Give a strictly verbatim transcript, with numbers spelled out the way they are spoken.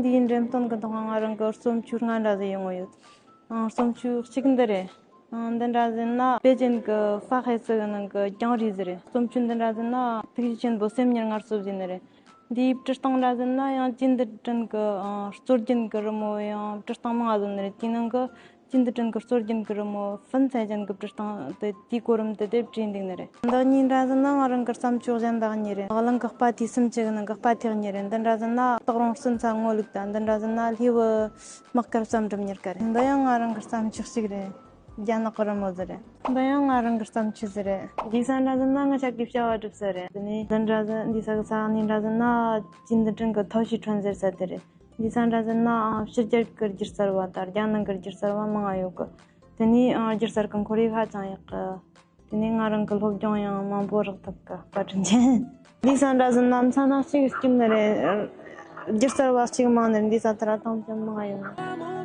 འདིའི་འགྲེམས་སྟོན་གྱི་ཐོག་ང་རང་གི་རྩོམ་ཆོས་ལྔ་འདྲ་ཟིག་ཡོང་གི་ཡོད། ཨང་། རྩོམ་ཆོས་གཅིག་འདི་རེད། ཨང་། འདི་འདྲ་ཟིག་ན་པེ་ཅིན་གྱི་ཧྥ་ཧེ་སི་གི་ནང་གི་རྒྱང་རིང་ཟིག་རེད། རྩོམ་ཆོས་འདི་འདྲ་ཟིག་ན་ཐུགས་རྗེ་ཆེན་པོ་སེམས་ཉིད་ངལ་གསོ་བཟོས་ནི་རེད། འདིའི་བྲིས་སྟངས་འདྲ་ཟིག་ན་ཡང་ཅིན་དི་ཀྲིན་གྱི། ཨང་། སྲོལ་རྒྱུན་གྱི་རི་མོ་ཡང་བྲིས་སྟངས་མང་ང་བཟོས་ནི་རེད། དེའི་ནང་གི་ཅིན་དི་ཀྲིན་གྱི་སྲོལ་རྒྱུན་གྱི་རི་མོ་ཧྥུན་ཚའེ་ཅན་གྱི་བྲིས་སྟངས་དེ། དེའི་གོ་རིམ་དེ་དེ་བྲིས་འདུག་ནི་རེད། འདི་གཉིས་འདྲ་ཟིག་ན་ང་རང་གི་བརྩམས་ཆོས་གཞན་དག་གཉིས་རེད། གླིང་གི་དཔའ་ཐུལ་སུམ་ཅུ་གི་ནང་གི་དཔའ་ཐུལ་གཉིས་རེད། འདི་འདྲ་ཟིག་ན་སྟག་རོང་སྤྲིན་ཚ་ངོ་ལུག་དང་། འདི་འདྲ་ཟིག་ན་ལྷའི་བུ་དམག་སྐལ་བསམ་གྲུབ་གཉེར་ཀ་རེད། འདི་ཡང་ང་རང་གི་བརྩམས་ཆོས་གཅིག་རེད། རྒྱ་ནག་གི་རི་མོ་ཟིག་རེད། འདི་ཡང་ང་རང་གི་བརྩམས་ཆོས་ཟིག་རེད། འདི་ས་འདྲ་ཟིག་ན་ང་ཅག་གི་བྱ་བ་སྒྲུབ་ས་རེད། དེ་ནས་འདི་འདྲ་ཟིག་འདི་ས་གི་ས་གནས་འདྲ་ཟིག་ན་ཅིན་དི་ཀྲིན་གྱི་ཐའོ་ཞི་ཁྲོན་ཟེར་ས་དེ་རེད། འདི་ས་འདྲ་ཟིག་ན་ཕྱི་རྒྱལ་གྱི་སྒྱུ་རྩལ་བ་དང་རྒྱལ་ནང་གི་སྒྱུ་རྩལ་བ་མང་ང་ཡོད་གི། དེ་ནས་སྒྱུ་རྩལ་གྱི་ཁོར་ཡུག་ཧ་ཅང་ཡག་གི། དེ་ནས་ང་རང་གི་སློབ་སྦྱོང་ཡང་མང་པོ་རག་ཐུབ་གི། བཀའ་དྲིན་ཆེ། འདི་ས་འདྲ་ཟིག་ན་མཚན་ན་གཅིག་སྐྱིད་ནི་རེད། སྒྱུ་རྩལ་བ་གཅིག་མང་ནི་རེད། འདི་ས་དེ་ར་ཐང་ཅན་མང་ཡོད།